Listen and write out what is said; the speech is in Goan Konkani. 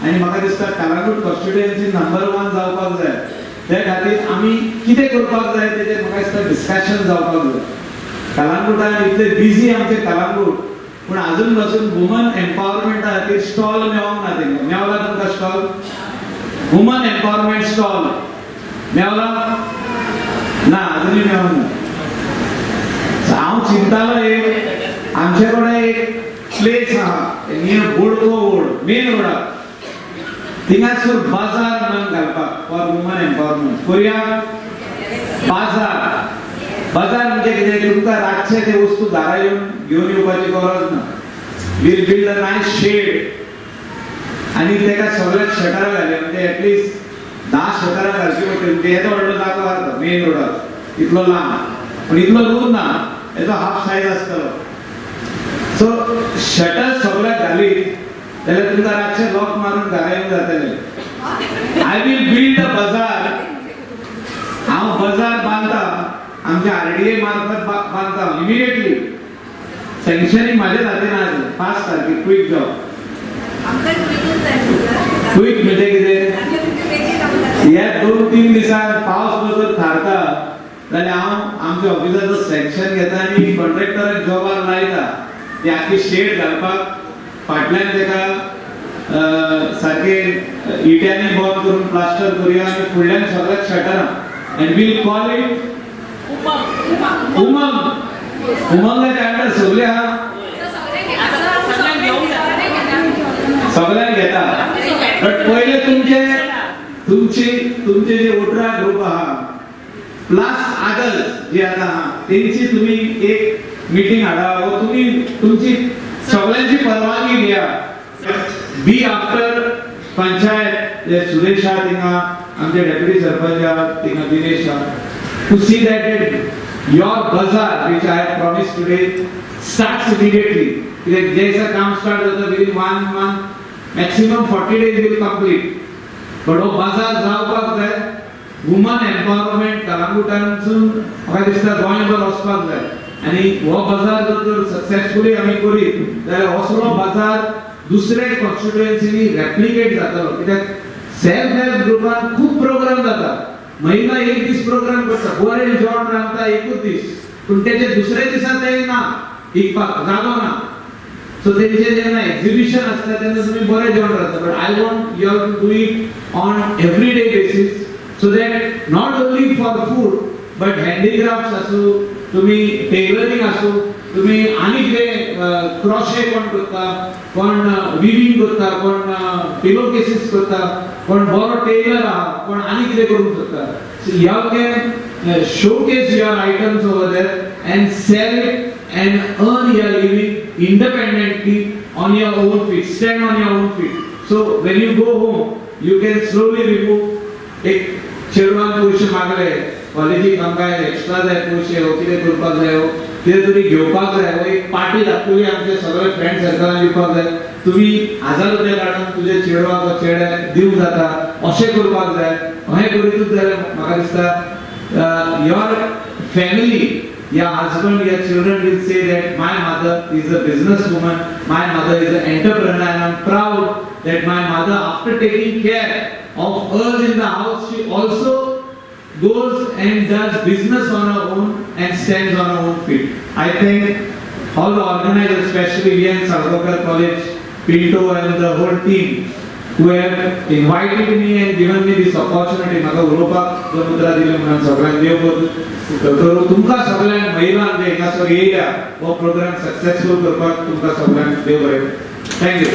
आनी म्हाका दिसता कलांगूट कॉन्स्टिट्युएन्सी नंबर वन जावपाक जाय. त्या खातीर आमी कितें करपाक जाय तेजेर म्हाका दिसता डिस्कशन जावपाक जाय. कलांगूटान इतले बिजी आमचे कलांगूट, पूण अजून पासून वुमन एम्पावरमेंटा खातीर स्टॉल मेळोंक ना तेंकां. मेवला तुमकां stall? Woman empowerment stall Mewla ना? अजूनय मेळोंक ना. So हांव चिंतालो, एक आमचे कडेन एक प्लेस आहा नियर बोडको रोड, मेन रोडार. थिंगासर बाजार म्हणून घालपाक फॉर वुमन एम्पावरमेंट करूया बाजार. बाजार म्हणजे कितें? तुमकां रातचे ते वस्तू घरा येवन घेवन येवपाची गरज ना. We'll build a nice shed आनी तेका सगळ्याक शटरां घाली, म्हणजे एटलिस्ट 10 शटरां घालची पडटली. म्हणजे येदो व्हडलो जागो आसा मेन रोडार, इतलो लांब, पण इतलो रूंद ना, हेजो हाफ सायज आसतलो. सो शटर सगळ्याक घालीत जाल्यार तुमकां रातचे लॉक मारून घरा येवंक जातलें. I will build a bazaar. हांव बाजार बांदता, आमच्या आरडीए मार्फत बांदता. इमिडिएटली सँक्शनिंग माझ्या हातीन आसा. फास्ट, सारकी क्विक जॉब. आमकां क्विकूच जाय सर. क्विक म्हणजे कितें? आमच्या तुमचे बेगीन आमकां. ह्या 2-3 दिसांत पावस जर थारता जाल्यार हांव आमच्या ऑफिसाचो सँक्शन घेता आनी कॉन्ट्रॅक्टराक जॉबार लायता. ती आखी शेड घालपाक, फाटल्यान तेका सारके इट्यांनी बंद करून प्लास्टर करूया आनी फुडल्यान सगळ्याक शटरां and we'll call it Umang. उमंगाच्या अंडर सगळे आहा. सगळ्यांक घेता, बट पयले तुमचे तुमची तुमचे जे 18 ग्रुप आहा प्लस अदर्स जे आता आहा, तेंची तुम्ही एक मिटींग हाडा व तुम्ही तुमची सगळ्यांची परवानगी घ्या. बी आफ्टर पंचायत जे सुरेश आहा थिंगा, आमचे डेप्युटी सरपंच आहा थिंगा, दिनेश आहा, to see that your bazaar, which I have promised today, starts immediately. कित्याक जे दिसा काम स्टार्ट जाता, within one month, maximum 40 days will complete. But हो बाजार जावपाक जाय. वुमन एम्पावरमेंट कलांगुटांसून म्हाका दिसता गोंयभर वचपाक जाय आनी हो बाजार जर तर सक्सेसफुली आमी करीत जाल्यार असलो बाजार दुसरे कॉन्स्टिट्युएन्सीनी रेप्लिकेट जातलो. कित्याक सेल्फ हेल्प ग्रुपान खूब प्रोग्राम जाता. महिला एक दीस प्रोग्राम करता, बरें जेवण रांदता एकूच दीस, पूण तेचे दुसऱ्या दिसा ते ना विकपाक जागो ना. सो तेंचे जेन्ना एक्झिबिशन आसता तेन्ना तुमी बरें जेवण रांदता, but I want you to do it on every day basis so that not only for food but handicrafts आसूं, तुम्ही टेलरिंग आसूं, तुम्ही आनी कितें क्रोशे कोण करता, कोण विविंग करता, कोण पिलो केसीस करता, कोण बरो टेलर आहा, कोण आनी कितें करूंक शकता. So you can showcase your items over there and sell it and earn your living independently on your own feet, stand on your own feet. So when you go home, you can slowly remove. एक चेडवान पयशे मागले कॉलेजीक, आमकां एक्स्ट्रा जाय पयशे, हो कितें करपाक जाय, हो कितें तरी घेवपाक जाय, हो एक पार्टी धाकटुली आमचे सगळे फ्रेंड सर्कलान दिवपाक जाय, तुमी 1000 रुपया काडून तुज्या चेडवाक वा चेड्याक दिवंक जाता. अशें करपाक जाय. अशें करीतूच जाल्यार म्हाका दिसता your family, your husband, your children will say that my mother is a businesswoman, my mother is an entrepreneur, and I'm proud that my mother, after taking care of us in the house, she also goes and does business on her own and stands on her own feet. I thank all the organizers, especially V.N. Salgaocar College, Pinto and the whole team who have invited me and given me this opportunity. म्हाका उलोवपाक दोन उतरां दिली म्हणून सगळ्यांक देव करूं. तुमकां सगळ्यांक, महिलांक जे हांगासर येयल्या, हो प्रोग्राम सक्सेसफूल करपाक तुमकां सगळ्यांक देव बरें. Thank you.